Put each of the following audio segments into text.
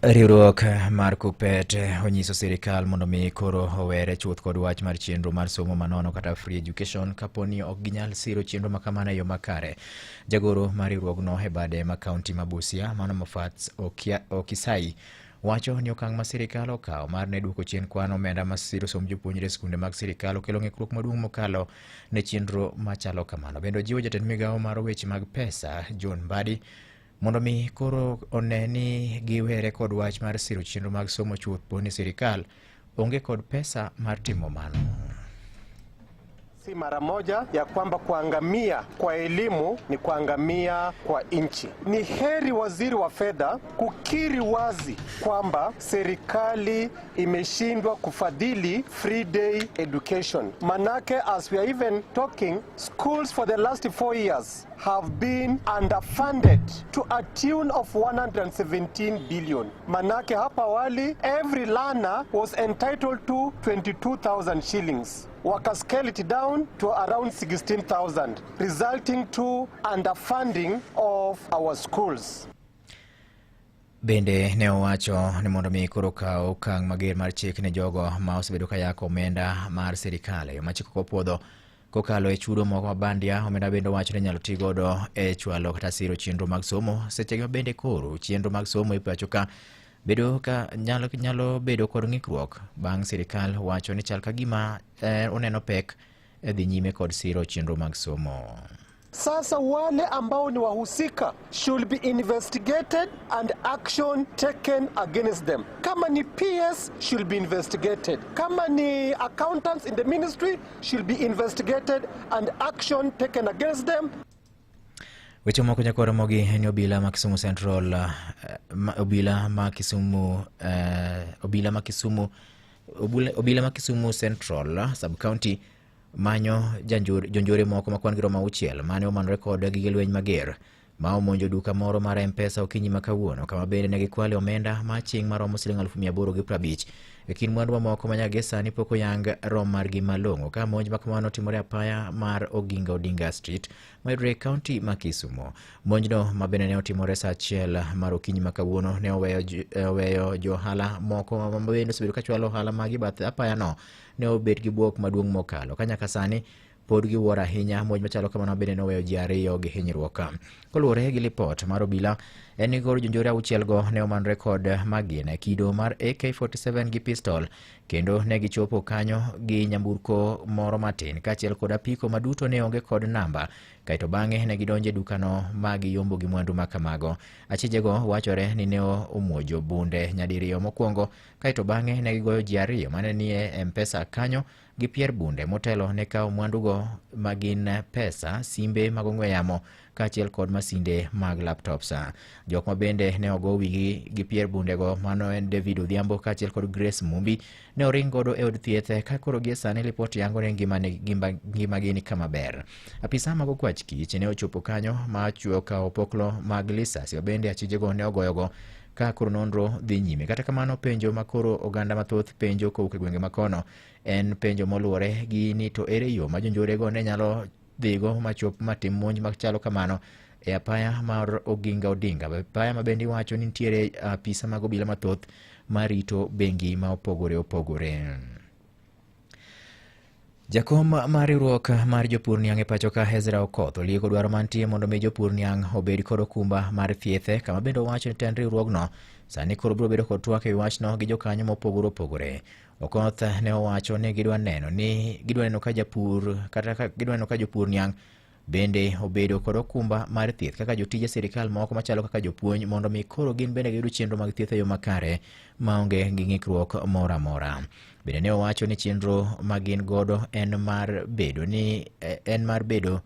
Riwruok mar KUPPET onyiso sirikal mondo mi koro owere chuth kod wach mar chenro mar somo manono kata free education kapo ni ok ginyal siro chenro ma kamano e yo makare. Jagoro mar riwruogno e bade ma kaunti ma Busia, mano Mofats Okisai, wacho ni okang' ma sirikal okawo mar ne duoko chien kwan omenda ma siro somb jopuonjre e skunde mag sirikal okelo ng'ikruok maduong' mokalo ne chenro machalo kamano. Bende ojiwo jatend migawo mar weche mag pesa John Mbadi mondo mi koro one ni giwere kod wach mar siro chenro mag somo chuth po ni sirikal onge kod pesa mar timo mano. Si mara moja ya kwamba kuangamia kwa elimu ni kuangamia kwa nchi. Ni heri waziri wa fedha kukiri wazi kwamba serikali imeshindwa kufadhili free day education. Manake as we are even talking, schools for the last 4 years have been underfunded to a tune of 117 billion. Manake hapa awali every learner was entitled to 22,000 shillings. Waka scale it down to around 16,000, resulting to underfunding of our schools. Bende ne owacho ni mondo mi koro kaw okang' mager mar chik ne jogo ma osebedo ka yako omenda mar sirikal e yo ma chik ok opuodho kokalo e chudo moko ma bandia. Omenda bende owacho ni inyalo ti godo e chwalo kata siro chenro mag somo seche ma bende koro chenro mag somo e pacho ka bedo ka nyalo bedo kod ng'ikruok bang' sirikal wacho ni chal ka gima oneno pek e dhi nyime kod siro chenro mag somo. Sasa wale ambao ni wahusika should be investigated and action taken against them. Kama ni PS should be investigated. Kama ni accountants in the ministry should be investigated and action taken against them. Weche moko nyakwar Ramogi en ni obila ma Kisumu Central obila ma Kisumu obila ma Kisumu obila ma Kisumu Central sub county manyo jonjore moko ma kwan gi romo 6 mane omanore kod gige lweny mager ma omonjo duka moro mar M-Pesa okinyi ma kawuono, kama bende ne gikwale omenda ma aching' maromo siling 850,000 e kind mwandu mamoko ma nyaka gie sani pok oyang rom margi malong'o. Ka monj ma kamano otimore apaya mar Oginga Odinga Street mayudore e kaunti ma Kisumu. Monjno ma bende ne otimore sa 1 mar okinyi ma kawuono ne oweyo jo ohala moko ma bende osebedo ka chwalo ohala magi bath apayano ne obet gi bwok maduong' mokalo ka nyaka sani pod giwuoro ahinya. Monj machalo kamano bende noweyo ji 2 gi hinyruok. Koluwore gi lipot mar obila en ni koro jonjore 6 go ne omanore kod magina kido mar AK47 gi pistol, kendo ne gichopo kanyo gi nyamburko moro matin kaachiel kod apiko ma duto ne onge kod namba, kaeto bang'e ne gidonjo e dukano ma giyombo gi mwandu ma kamago. Achijego wachore ni ne omuojo bunde nyadiriyo mokwongo, kaeto bang'e ne gigoyo ji 2 mane nie M-Pesa kanyo gi pier bunde motelo ne kawo mwandugo ma gin pesa, simbe mag ong'we yamo kaachiel kod masinde mag laptops. Jok ma bende ne ogo wigi gi pier bundego mano en David Odhiambo kaachiel kod Grace Mumbi ne oring godo e od thieth ka koro gie sani lipot yango ni ngimagi ni kama ber. Apisa mag okwach kich ne ochopo kanyo ma okawo opoklo mag lisasi ma bende achijego ne ogoyogo ka koro nonro dhi nyime. Kata kamano penjo ma koro oganda mathoth penjo kowuok e gwenge makono en penjo moluwore gi ni to ere yo ma jonjorego ne nyalo dhigo machop matim monj machalo kamano e apaya mar Oginga Odinga, apaya ma bende iwacho ni nitiere apisa mag obila mathoth marito bengi ma opogore opogore. Jakom mar riwruok mar jopur niang' e pacho ka Ezra Okoth olieko dwaro mantie mondo mi jopur niang' obed kod okumba mar thieth, kama bende owacho ni tend riwruogno sani koro biro bedo kod twak e wi wachno gi jokanyo mopogore opogore. Okoth ne owacho ni gidwa neno ni gidwa neno ka japur kata ka gidwa neno ka jopur niang' bende obedo kod okumba mar thieth kaka jotije sirikal moko machalo kaka jopuonj mondo mi koro gin bende giyud chenro mag thieth e yo makare maonge gi ng'ikruok moro amora. Bende ne owacho ni chenro ma gin godo en mar bedo ni en mar bedo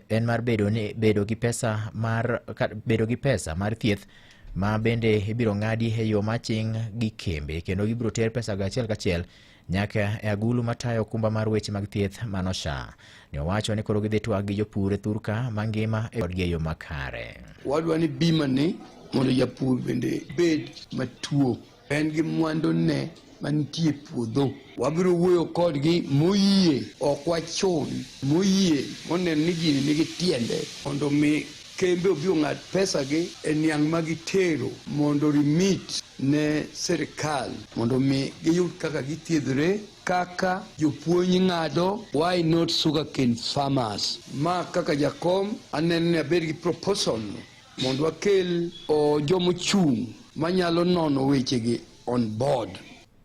en mar bedo ni bedo gi pesa mar ka, bedo gi pesa mar thieth ma bende ibiro ng'adi e yo maching' gi kembe kendo gibiro ter pesa go achiel kachiel nyaka e agulu matayo okumba mar weche mag thieth mano SHA. Ne owacho ni koro gidhi twak gi jopur e thurka mangima e kodgi e yo makare. Wadwa ni bima ni mondo japur bende bed matuo, en gi mwandu ne mantie e puodho. Wabiro wuoyo kodgi moyie, ok wachun, moyie moneno ni gini nigi tiende mondo mi Kembe obi ong'ad pesa gi e niang' ma gitero mondo remit ne sirikal mondo mi giyud kaka githiedhore kaka jopuonj ng'ado. Why not sugarcane farmers? Ma kaka jakom aneno ni abed gi proposal no mondo wakel jomochung' manyalo nono wechegi on board.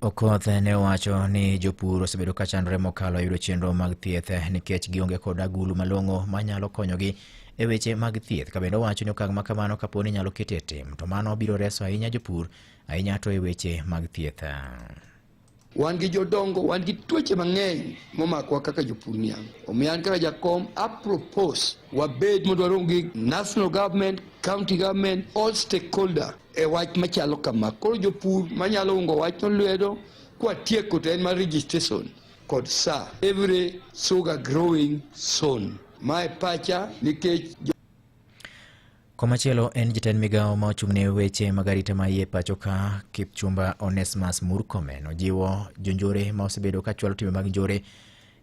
Okoth ne owacho ni jopur osebedo ka chandore mokalo yudo chenro mag thieth nikech gionge kod agulu malong'o manyalo konyogi e weche mag thieth. Ka bende owacho ni okang' ma kamano kapo ni inyalo kete e tim to mano biro reso ahinya jopur ahinya to e weche mag thieth. Wan gi jodongo, wan gi tuoche mang'eny momakowa kaka jopur niang'. Omiyo an kaka jakom a propose wabed mondo warom gi national government, county government, all stakeholder e wach machalo kama. Koro jopur manyalo ungo wachno lwedo kwatieko to en mar registration kod sa every sugar growing zone. Mae pacha nikech. Komachielo en jatend migawo ma ochung'ne weche mag arita ma iye pacho ka Kipchumba Onesmus Murkomen ojiwo jonjore ma osebedo ka chwalo timbe mag njore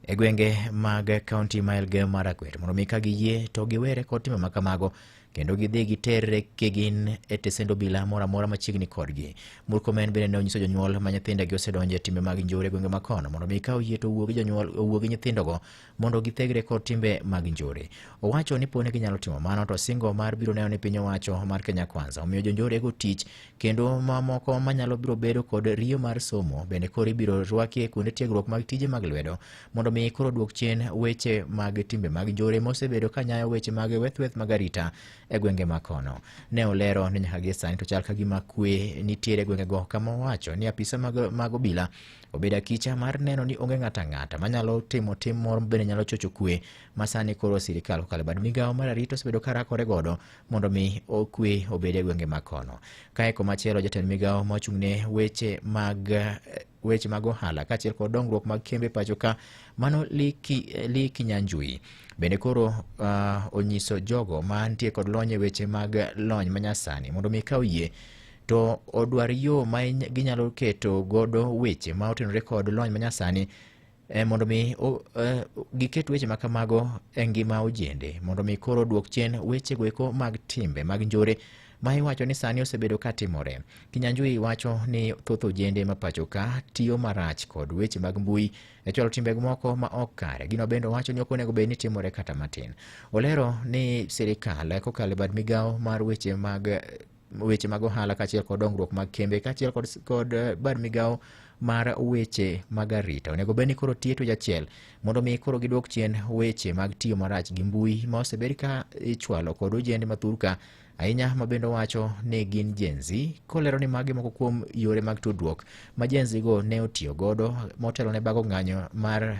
e gwenge mag kaunti ma Elgeyo Marakwet mondo mi ka giyie to giwere kod timbe ma kamago kendo gidhi giterre kigin e tesend obila moro amora machiegni kodgi. Murkomen bende ne onyiso jonyuol ma nyithindegi osedonjo e timbe mag njore e gwenge ma kono mondo mi ka oyie to owuo gi jonyuol owuo gi nyithindogo mondo githegre kod timbe mag njore. Owacho ni poni ginyalo timo mano to singo mar biro neno ni piny owacho mar Kenya Kwanza omiyo jonjorego tich kendo mamoko manyalo biro bedo kod riyo mar somo bende koro ibiro rwaki e kuonde tiegruok mag tije mag lwedo mondo mi koro duok chien weche mag timbe mag njore mosebedo ka nyayo weche mag wethweth mag arita e gwenge ma kono. Ne olero ni nyaka gie sani to chal ka gima kwe nitiere e gwengego kama owacho ni apisa mag obila obedo akicha mar neno ni onge ng'ato ang'ata manyalo timo tim moro bende nyalo chocho kwe ma sani koro sirikal kokalo e bad migawo mar arita osebedo ka rakore godo mondo mi kwe obed e gwenge ma kono. Kae komachielo jatend migawo ma ochung'ne weche mag ohala kaachiel kod dongruok mag kembe pacho ka mano Lee Kinyanjui bende koro onyiso jogo mantie kod lony e weche mag lony manyasani mondo mi ka oyie to odwar yo ma ginyalo keto godo weche ma otenore kod lony manyasani mondo mi giket weche ma kamago e ngima ojende mondo mi koro duok chien weche goeko mag timbe mag njore ma iwacho ni sani osebedo ka timore. Kinyanjui wacho ni thoth ojende ma pacho ka tiyo marach kod weche mag mbui e chwalo timbe moko ma ok kare. Gino bende owacho ni ok onego bed ni timore kata matin. Olero ni sirikal kokalo e bad migawo mar weche mag ohala kaachiel kod dongruok mag kembe kaachiel kod bad migawo mar weche mag arita onego bed ni koro tiyo e twech achiel mondo mi koro giduok chien weche mag tiyo marach gi mbui ma osebed ka ichwalo kod ojende mathur ka ahinya ma bende owacho ni gin Gen Z kolero ni magi moko kuom yore mag tudruok ma Gen Z go ne otiyo godo motelo ne bago ng'anyo mar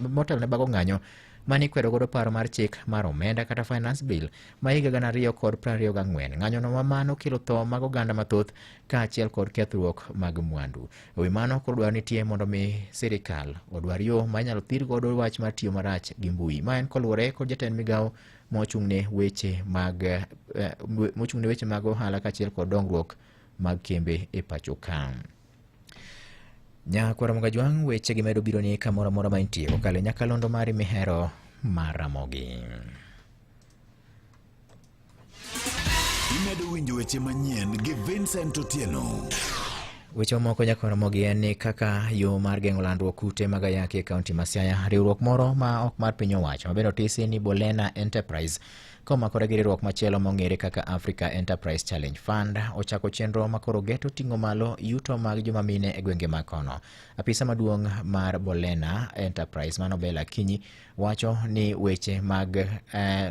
motelo ne bago ng'anyo mane ikwedo godo paro mar chik mar omenda kata finance bill ma higa 2024. Ng'anyono ma mano kelo tho mag oganda mathoth kaachiel kod kethruok mag mwandu. E wi mano koro dwaro nitie mondo mi sirikal odwar yo ma inyalo thir godo wach mar tiyo marach gi mbui. Ma en koluwore kod jatend migawo mochung'ne weche mag ohala kaachiel kod dongruok mag kembe e pacho ka. Nyakwara Mogajwang' weche gi medo biro ni kamoro amora ma intie kokalo e nyakalondo mari mihero mar Ramogi. Imedo winjo weche manyien gi Vincent Otieno. Weche mamoko nyakwar Ramogi en ni kaka yo mar geng'o landruok kute mag ayaki e kaunti ma Siaya, riwruok moro ma ok mar piny owacho ma bende otisi ni Bolena Enterprise komakore gi riwruok machielo mong'ere kaka Africa Enterprise Challenge Fund ochako chenro ma koro geto ting'o malo yuto mag joma mine e gwenge ma kono. Apisa maduong' mar Bolena Enterprise mano Bella Akinyi wacho ni weche mag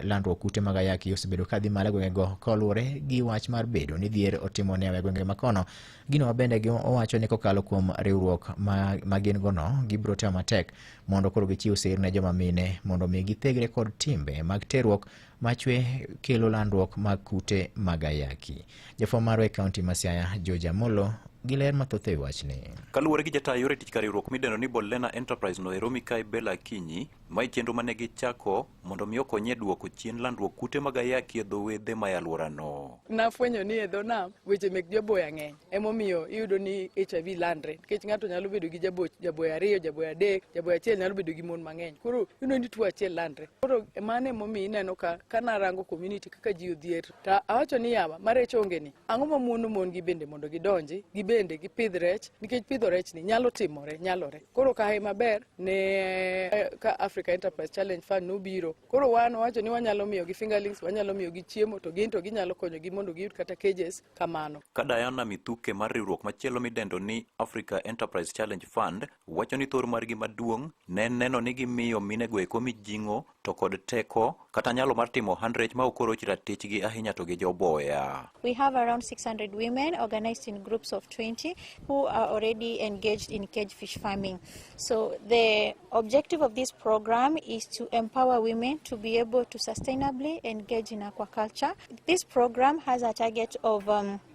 landruok kute mag ayaki osebedo ka dhi malo e gwengego koluwore gi wach mar bedo ni dhier otimo ne e gwenge ma kono. Gino ma bende owacho ni kokalo kuom riwruok ma gin go no gibiro temo matek mondo koro gichiw sir ne joma mine mondo mi githegre kod timbe mag terruok machwe kelo landruok mag kute mag ayaki. Jafwambo marwa e kaunti ma Siaya George Amollo gi ler mathoth e wachni. Kaluwore gi jata yore tich kar riwruok midendo ni Bolena Enterprise no ero Mikai Bella Akinyi, mae chenro mane gichako mondo mi okonyi e duoko chien landruok kute mag ayaki e dho wedhe ma e alworano. Nafwenyo ni e dho nam weche mek joboya ng'eny, emomiyo iyudo ni HIV landre, nikech ng'ato nyalo bedo gi jaboya ariyo, jaboya adek, jaboya achiel nyalo bedo gi mon mang'eny. Koro iyudo ni tuo achiel landre. Koro mano emomiyo ineno ka kanarango community kaka ji odhier, to awacho ni yawa ma rech onge ni, ang'o ma muono mon gi bende mondo gidonji, gibende gipidh rech, nikech pidho rech ni nyalo timore, nyalore. Koro kae maber ne ka Africa Enterprise Challenge Fund nobiro. Koro wan wacho ni wanyalo miyogi fingerlings, wanyalo miyogi chiemo, to gin to ginyalo konyogi mondo giyud kata cages kamano. Ka Diana Mithuke mar riwruok machielo midendo ni Africa Enterprise Challenge Fund wacho ni thor margi maduong' ne en neno ni gimiyo minego eko mijing'o to kod teko kata nyalo mar timo ohand rech ma ok oroch ratichgi ahinya to gi joboya. We have around 600 women organized in groups of 20 who are already engaged in cage fish farming. So the objective of this program is to empower women to be able to sustainably engage in aquaculture. This program has a target of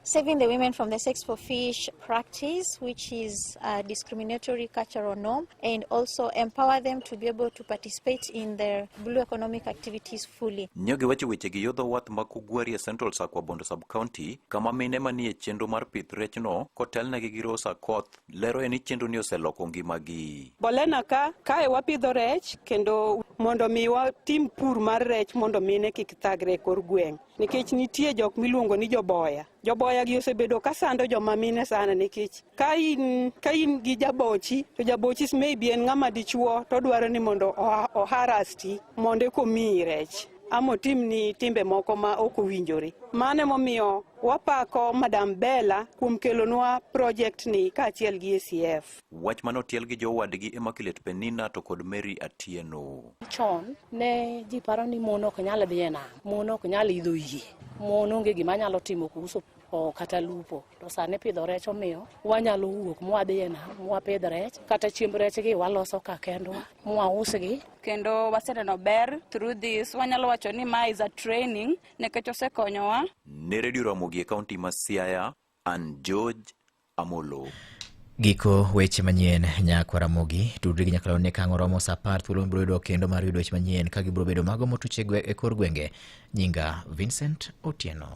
saving the women from the sex for fish practice, which is a discriminatory cultural norm, and also empower them to be able to participate in their blue economic activities fully. Nyogi wacho wechegi yo dho wath ma Kugweri e Central Sakwa Bondo Sub-County, kama mine manie chenro mar pith rechno kotelnegi gi Rosa Koth lero ni chenro ni oseloko ngimagi. Bolena ka kae wapidho rech kendo mondo mi watim pur mar rech mondo mine kik thagre e kor gweng', nikech nitie jok miluongo ni joboya. Joboya gi osebedo ka sando joma mine sana, nikech ka in gi jabochi to jabochi maybe en ng'ama dichuo to dwaro ni mondo oharasti mondo eka omiyi rech ama otimni timbe moko ma ok owinjore. Mano emomiyo wapako Madam Bella kuom kelonwa project ni kaachiel gi ACF. Wach mane otiel gi jowadgi Immaculate Penina to kod Mary Atieno. Chon ne ji paro ni mon ok nyal dhi e nam, mon ok nyal idho yie, mon onge gima nyalo timo kuhusu kata lupo. To sani pidho rech omiyo wanyalo wuok mwadhi e nam mwapidh rech, kata chiemb rech gi waloso ka kendwa mwausgi. Kendo waseneno ber through this, wanyalo wacho ni ma is a training nikech osekonyowa. Ne Radio Ramogi e kaunti ma Siaya, an George Amolo. Giko weche manyien nyakwa Ramogi, tudri gi nyakalondo ka ang' oromo saa 10 thuolo mibiro yudo kendo mar yudo weche manyien ka gibiro bedo mago motuch e kor gwenge. Nyinga Vincent Otieno.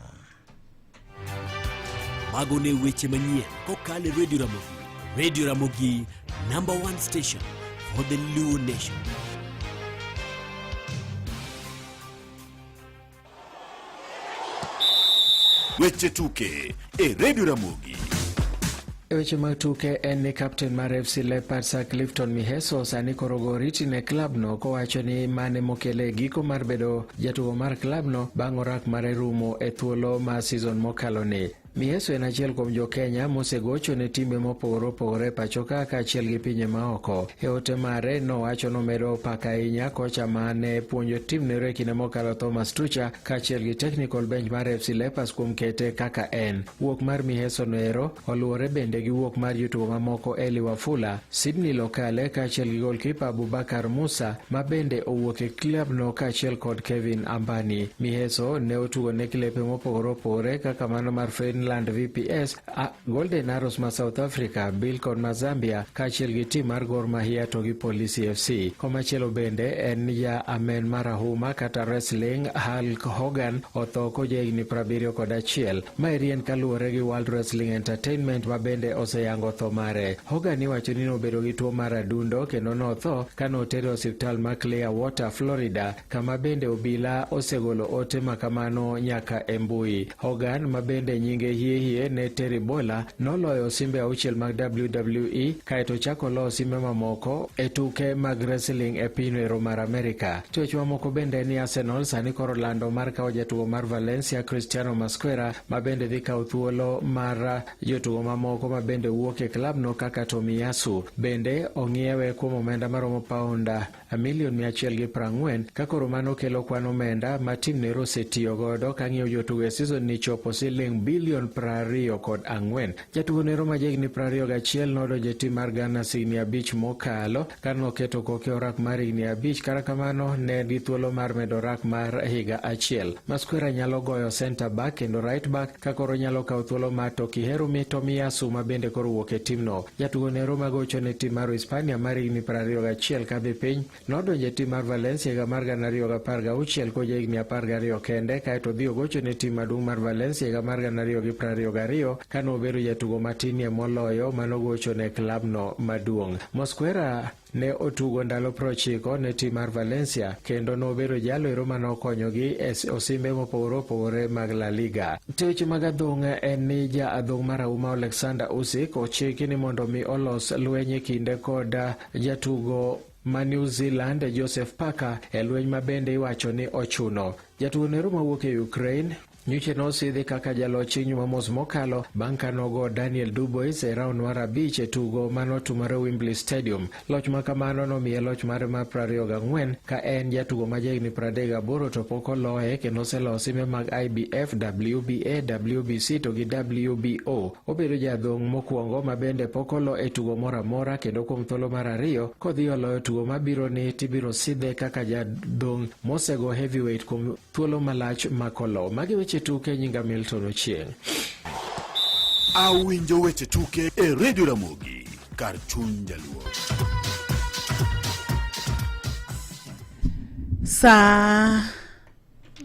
Mago ne weche manyien kokalo e Radio Ramogi. Radio Ramogi, number 1 station for the Luo Nation. Weche tuke e Radio Ramogi. E weche mag tuke en ni kapten mar FC Leopards Clifton Miheso sani koro go oriti ne klabno kowacho ni mane mokele e giko mar bedo jatugo mar klabno bang' orak mare rumo e thuolo mar season mokalo ni. Miheso en achiel kuom jo Kenya mosegocho ne timbe mopogore opogore e pacho ka kaachiel gi pinje maoko. E ote mare nowacho nomedo pak ahinya kocha mane puonjo timnero e kinde mokalo Thomas Tucha kaachiel gi technical bench mar FC Leopards kuom kete kaka en. Wuok mar Miheso noero oluwore bende gi wuok mar jotugo mamoko Eli Wafula, Sydney Lokale kaachiel gi goalkeeper Abubakar Musa ma bende owuok e klabno kaachiel kod Kevin Ambani. Miheso ne otugo ne klepe mopogore opogore kaka mano mar Finland VPS, Golden Arrows ma South Africa, Bilcon ma Zambia kaachiel gi tim mar Gor Mahia to gi Police FC. Komachielo bende en ja amen marahuma kata wrestling Hulk Hogan otho kojahigni 71. Maeri en kaluwore gi World Wrestling Entertainment ma bende oseyango tho mare. Hogan iwacho ni nobedo gi tuo mar adundo kendo notho kane otere e osiptal ma Clearwater, Florida, kama bende obila osegolo ote makamano nyaka e mbui. Hogan ma bende nyinge hie hie ne Terry Bola noloyo osimbe 6 mag WWE kaeto ochako loyo osimbe mamoko e tuke mag wrestling e piny ero mar Amerika. Tuoche mamoko bende ni Arsenal sani koro lando mar kawo jatugo mar Valencia Cristiano Masquera ma bende dhi kawo thuolo mar jotugo mamoko ma bende wuok e klabno kaka Tomiyasu. Bende ong'iewe kuom omenda maromo paunda milion 140 ka koro mano kelo kwan omenda ma tim nero osetiyo godo ka ng'iewo jotugo e season ni chopo siling bilion 24. Jatugo nero ma jahigni 21 nodonjo e tim mar Gunners higni 5 mokalo ka noketo koke orak mar higni 5, kata kamano ne en gi thuolo mar medo orak mar higa achiel. Mosquera nyalo goyo centre back kendo right back ka koro nyalo kawo thuolo mar Tokihirumi Tomiyasu ma bende koro wuok e timno. Jatugo nero magocho ne tim mar Hispania mar higni 21 kadhi piny nodonjo e tim mar Valencia higa mar 2016 koja higni 12 kende, kaeto odhi ogocho ne tim maduong' mar Valencia higa mar 2022 kane obedo jatugo matinie moloyo manogocho ne klabno maduong'. Mosquera ne otugo ndalo 90 ne tim mar Valencia kendo nobedo jalo ero manokonyogi e osimbe mopogore opogore mag La Liga. To weche mag adhong' en ni ja adhong' marahuma Alexander Usyk ochiki ni mondo mi olos lweny e kinde kod jatugo ma New Zealand Joseph Parker e lweny ma bende iwacho ni ochuno. Jatugo nero mawuok e Ukraine nyocha nosidhi kaka jaloch chieng' Jumamos mokalo bang' ka nogo Daniel Dubois e raun mar 5 e tugo manotimore Wembley Stadium. Loch ma kamano nomiye loch mare mar 24 ka en jatugo ma jahigni 38 to pok oloye kendo oseloyo osimbe mag IBF, WBA, WBC to gi WBO. Obedo jadhong' mokwongo ma bende pok olo e tugo moro amora kendo kuom thuolo mar 2 kodhi oloyo tugo mabiro ni tibiro sidhe kaka jadhong' mosego heavyweight kuom thuolo malach makolo. Magi weche tuke, nyinga Milton Ochieng'. Awinjo weche tuke e Radio Ramogi kar chuny jaluo. Saa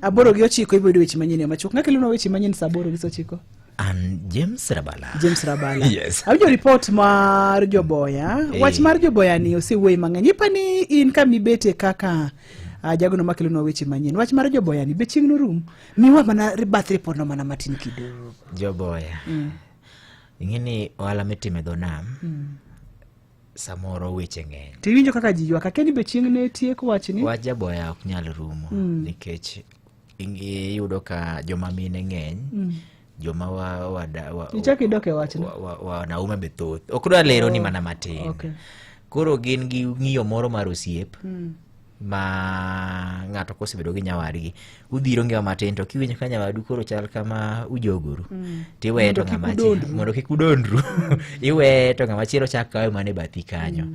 8:09 ibiro yudo weche manyien machuok. Ng'a kelonwa weche manyien saa 8:09? An James Rabala. James Rabala. Yes. Awinjo report mar Joboya. Wach mar Joboya ni osewuoye mang'eny. Ipa ni in kamibete kaka jagono makelonwa weche manyien. Wach mar Joboya ni be chieng' norum. Miwa mana bath report no mana matin kidogo. Joboya. Ing'e ni ohala mitimo e dho nam samoro weche ng'eny. Tiwinjo kaka ji ywak. Akia ni be chieng' ne tiek wachni. Wach Jaboya ok nyal rumo nikech iyudo ka joma mine ng'eny joma wa, wa, wa, Ichak idok e wachno. Wanaume be thoth. Ok dwa lero ni mana matin. Okay. Koro gin gi ng'iyo moro mar osiep ma ng'ato kosebedo gi nyawadgi udhiro ngima matin to kiwinjo ka nyawadu koro chal kama ujogoru tiweye to Mondo kik ng'ama udondru. mondo kik udondru iweye to ng'ama chielo chak kawe mana e bathi kanyo.